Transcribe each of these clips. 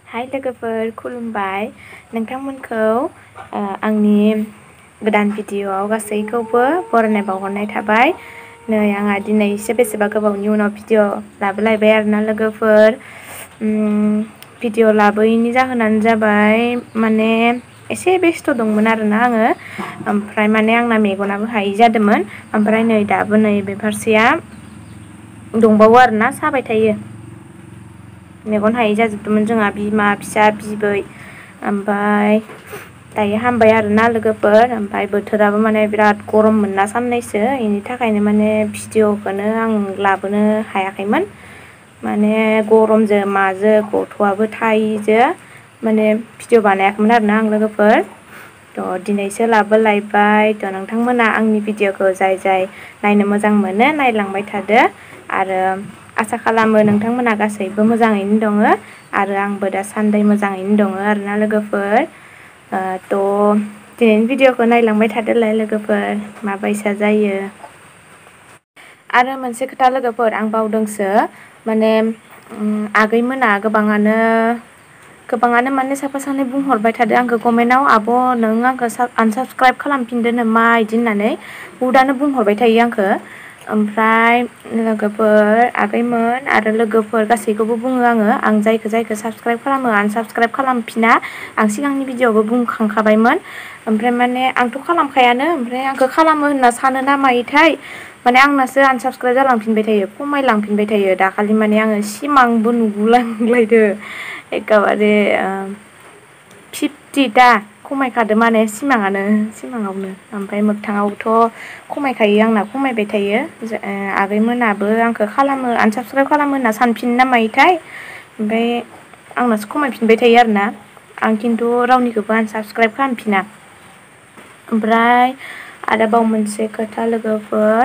हाय लोगोफोर खुलुमबाय नोंथांमोनखौ आंनि गोदान भिडिअआव गासैखौबो बरायनाय बावहरनाय थाबाय। नै आंहा दिनै एसे बेसेबा गोबावनि उनाव भिडिअ लाबोलायबाय आरोना लोगोफोर। भिडिअ लाबोयैनि जाहोनानो जाबाय माने एसे बेस्थ दंमोन आरोना आङो, ओमफ्राय माने आंना मेगनाबो हायि जादोंमोन। ओमफ्राय नै दाबो नै बे फारसेया दंबावो आरोना, साबाय थायो। मेगन हायै जाजोबदोंमोन जोंहा बिमा फिसा बिबै, ओमफ्राय दायो हामबाय आरोना लोगोफोर। ओमफ्राय बोथोराबो माने बिराद गरममोन ना साननैसो, बेनि थाखायनो माने भिडिअखौनो आं लाबोनो हायाखैमोन। माने गरमजों माजों गथ'आबो थायैजों माने भिडिअ बानायाखैमोन आरोना आं लोगोफोर। दिनैसो लाबोलायबाय। नोंथांमोना आंनि भिडिअखौ जाय नायनो मोजां मोनो नायलांबाय थादो, आरो आसा खालामो नोंथांमोना गासैबो मोजाङैनो दङ आरो आंबो दासान्दि मोजाङैनो दङ आरोना लोगोफोर। दिनैनि भिडिअखौ नायलांबाय थादोलाय लोगोफोर, माबायसा जायो। आरो मोनसे खोथा लोगोफोर, आं बावदोंसो माने आगैमोना गोबाङानो माने साफा सानै बुंहरबाय थादों आंखौ कमेन्टआव, आब' नों आंखौ आनसाबस्क्राइब खालामफिनदो नामा बिदि होननानै बुहुदानो बुंहरबाय थायो आंखौ। ओमफ्राय लोगोफोर आगैमोन आरो लोगोफोर गासैखौबो बुङो आं जायखौ साबस्क्राइब खालामो आनसाबस्क्राइब खालामफिना। आं सिगांनि भिडिअआवबो बुंखांखाबायमोन। ओमफ्राय माने आंथ' खालामखायानो, ओमफ्राय आंखौ खालामो होनना सानो ना मायोथाय माने आंनासो आनसाबस्क्राइब जालांफिनबाय थायो, खमायलांफिनबाय थायो। दाखालि माने आङो सिमांबो नुगुलायलायदो, एखेबारे 50टा खमायखादो माने सिमाङावनो। ओमफ्राय मोगथाङावथ' खमायखायो, आंना खमायबाय थायो। आगैमोनाबो आंखौ आनसाबस्क्राइब खालामो होनना सानफिनो ना मायोथाय, ओमफ्राय आंनासो खमायफिनबाय थायो आरोना। आं खिन्थु रावनिखौबो आनसाबस्क्राइब खालामफिना। ओमफ्राय आरोबाव मोनसे खोथा लोगोफोर,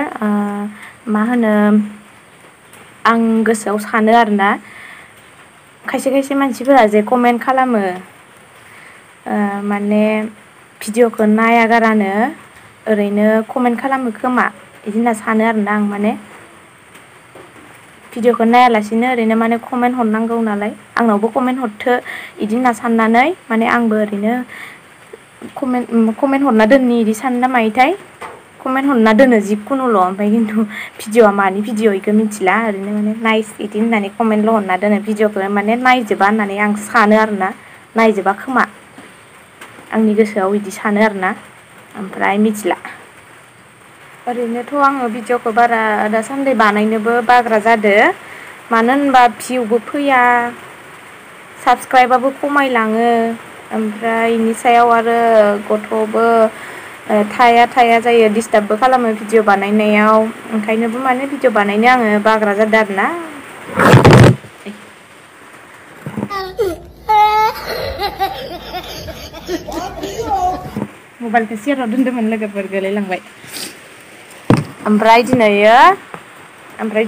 मा होनो, आं गोसोआव सानो आरोना, खायसे मानसिफोरा जे कमेन्ट खालामो माने भिडिअखौ नायागारानो ओरैनो कमेन्ट खालामो खोमा बिदि होनना सानो आरोना आं। माने भिडिअखौ नायालासिनो ओरैनो माने कमेन्ट हरनांगौ नालाय, आंनावबो कमेन्ट हरथो बिदि होनना साननानै माने आंबो ओरैनो कमेन्ट हरना दोननि बिदि सानो ना मायोथाय। कमेन्ट हरना दोनो जिखुनुल', ओमफ्राय खिन्थु भिडिअआ मानि भिडिअ बेखौ मिथिला, ओरैनो माने नाइस बिदि होननानै कमेन्टल' हरना दोनो। भिडिअखौ माने नायजोबा होननानै आं सानो आरोना, नायजोबा खोमा आंनि गोसोआव बिदि सानो आरोना, ओमफ्राय मिथिला। ओरैनोथ' आङो भिडिअखौ बारा दासान्दि बानायनोबो बाग्रा जादो, मानो होनबा भिउबो फैया, साबस्क्राइबाबो खमायलाङो, ओमफ्राय बेनि सायाव आरो गथ'बो थाया जायो, डिस्टार्बबो खालामो भिडिअ बानायनायाव। ओंखायनोबो माने भिडिअ बानायनो आङो बाग्रा जादों आरोना। मबाइलखौ सेराव दोन्दोंमोन लोगोफोर, गोलैलांबाय। ओमफ्राय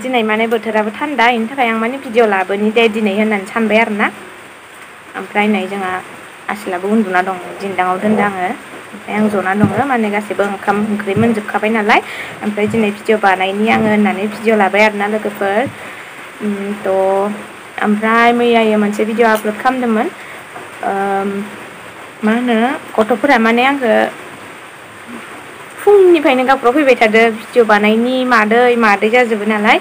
दिनै माने बोथोराबो थान्दा, बेनि थाखाय आं माने भिडिअ लाबोनि दे दिनै होननानै सानबाय आरोना। ओमफ्राय नै जोंहा आसोलाबो उन्दुना दं, दिन्दाङाव दोनदों आङो। ओमफ्राय आं जना दङ, माने गासैबो ओंखाम ओंख्रि मोनजोबखाबाय नालाय। ओमफ्राय दिनै भिडिअ बानायनि आङो होननानै भिडिअ लाबाय आरोना लोगोफोर। ओमफ्राय मैयायो मोनसे भिडिअ आपल'ड खालामदोंमोन। मा होनो, गथ'फोरा माने आंखौ फुंनिफ्रायनो गाबख्राव फैबाय थादों, भिडिअ बानायनि मादै जाजोबो नालाय,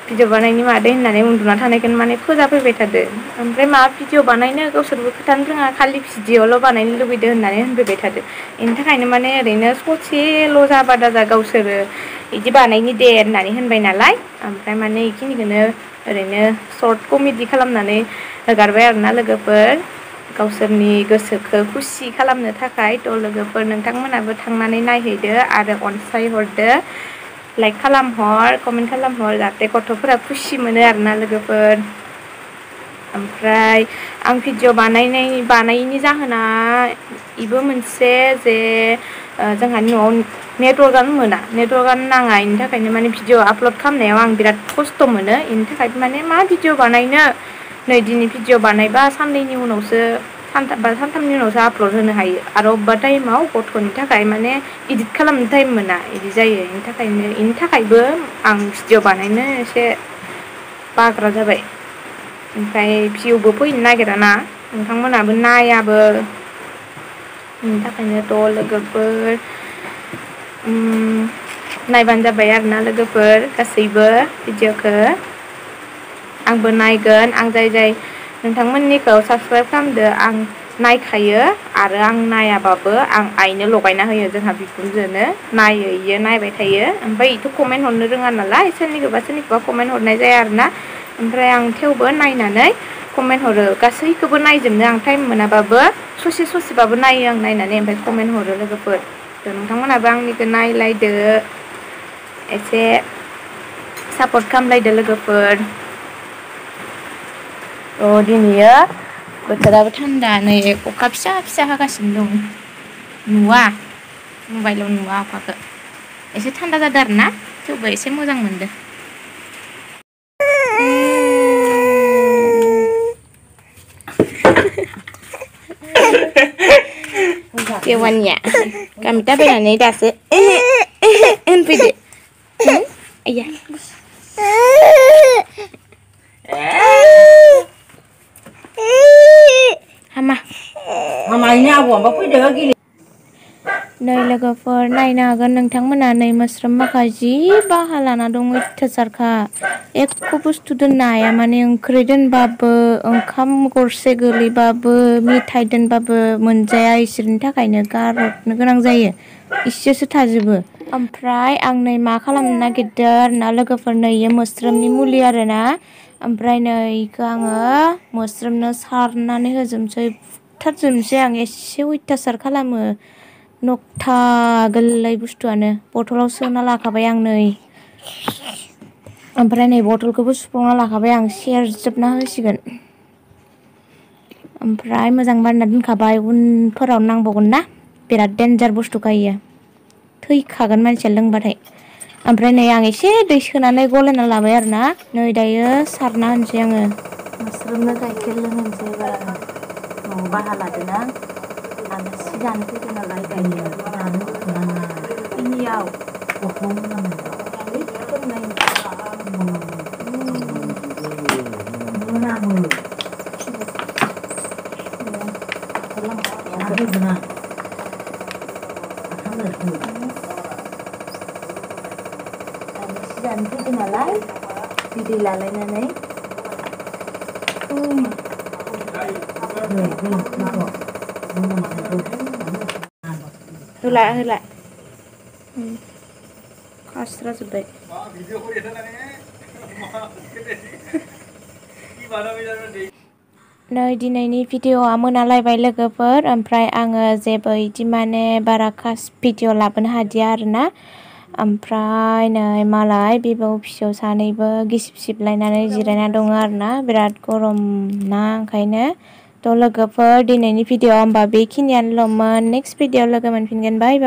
भिडिअ बानायनि मादै होननानै उन्दुना थानायखौनो माने फोजाफैबाय थादों। ओमफ्राय मा भिडिअ बानायनो, गावसोरबो खोथानो रोङा, खालि भिडिअल' बानायनो लुबैदों होननानै होनफैबाय थादों। बेनि थाखायनो माने ओरैनो ससेल' जाबा दाजा गावसोरो बिदि बानायनि दे होननानै होनबाय नालाय, ओमफ्राय माने बेखिनिखौनो ओरैनो सर्ट कमेडि खालामनानै हगारबाय आरोना लोगोफोर, गावसोरनि गोसोखौ खुसि खालामनो थाखाय। लोगोफोर नोंथांमोनाबो थांनानै नायहैदो आरो अनसायहरदो, लाइक खालामहर, कमेन्ट खालामहर, जाहाथे गथ'फोरा खुसि मोनो आरोना लोगोफोर। ओमफ्राय आं भिडिअ बानायैनि जाहोना बेबो मोनसे जे जोंहानि न'आव नेटवर्कआनो नाङा, बेनि थाखायनो माने भिडिअ आपल'ड खालामनायाव आं बिराद खस्थ' मोनो। बेनि थाखाय माने मा भिडिअ बानायनो, नै दिनै भिडिअ बानायबा साननैनि उनावसो, सानथामनि उनावसो आपल'ड होनो हायो। आरो अबेबा टाइमाव गथ'नि थाखाय माने इदिट खालामनो टाइम मोना, बिदि जायो। बेनि थाखायबो आं भिडिअ बानायनो एसे बाग्रा जाबाय। ओमफ्राय भिउबो फैनो नागिरा ना नोंथांमोनाबो नायाबो बेनि थाखायनोथ' लोगोफोर नायबानो जाबाय आरोना लोगोफोर गासैबो भिडिअखौ आंबो नायगोन आं जाय नोंथांमोननिखौ साबस्क्राइब खालामदो आं नायखायो आरो आं नायाबाबो आं आइनो लगायना होयो जोंहा बिखुनजोनो नायो इयो नायबाय थायो ओमफ्राय इथ' कमेन्ट हरनो रोङा नालाय सोरनिखौबा कमेन्ट हरनाय जाया आरोना ओमफ्राय आं थेवबो नायनानै कमेन्ट हरो गासैखौबो नायजोबनो आं टाइम मोनाबाबो ससेबाबो नायो आं नायनानै ओमफ्राय कमेन्ट हरो लोगोफोर नोंथांमोनाबो आंनिखौ नायलायदो एसे सापर्ट खालामलायदो लोगोफोर दिनैयो बोथोराबो थान्दा नै अखा फिसा हागासिनो दं नुवा मबाइलाव नुवा अखाखौ एसे थान्दा जादों आरोना थेवबो एसे मोजां मोनदों देवानिया गामि दाबायनानै दासो होनफैदो आया हामायैनो आबौआबो फैदो गेले नै लोगोफोर नायनो हागोन नोंथांमोना नै मोस्रोम माखा जि बाहा लाना दं अयथासारखा एख' बुस्थु दोननो हाया माने ओंख्रि दोनबाबो ओंखाम गरसे गोलैबाबो मिथाइ दोनबाबो मोनजाया इसोरनि थाखायनो गारहरनो गोनां जायो इसोरसो थाजोबो ओमफ्राय आं नै मा खालामनो नागिरदों आरोना लोगोफोर नै इयो मोस्रोमनि मुलि आरोना ओमफ्राय नै इखौ आङो मोस्रोमनो सारनानै होजोबनोसै बुथारजोबनोसै आं एसे अयथासार खालामो नकथा गोरलै बुस्थुआनो बथलाव सोना लाखाबाय आं नै ओमफ्राय नै बथलखौबो सुफ्लंना लाखाबाय आं सेरजोबना होसिगोन ओमफ्राय मोजां बानायना दोनखाबाय उनफोराव नांबावगोन ना बिराद डेन्जार बुस्थुखा इयो थैखागोन मानसिया लोंबाथाय ओमफ्राय नै आं एसे दै सोनानै गलायना लाबाय आरोना नै दायो सारना होनोसै आङो मोस्रोमनो गाइखेर लोंहोनोसै बारा न'आव बाहा लादोना आलासि जानो फैदों नालाय गाइखेर इनियाव जानो फैदों नालाय बिदै लालायनानै होला खास्रा जोब्बाय नै दिनैनि भिडिअआ मोनालायबाय लोगोफोर ओमफ्राय आङो जेबो इदि माने बारा खास भिडिअ लाबोनो हादिया आरोना ओमफ्राय नै मालाय बिबौ फिसौ सानैबो गिसिब सिबलायनानै जिरायना दङ आरोना बिराद गरम ना ओंखायनो थ' लोगोफोर दिनैनि भिडिअ होमबा बेखिनियानोल'मोन नेक्स्ट भिडिअ लोगो मोनफिनगोन बाय बाय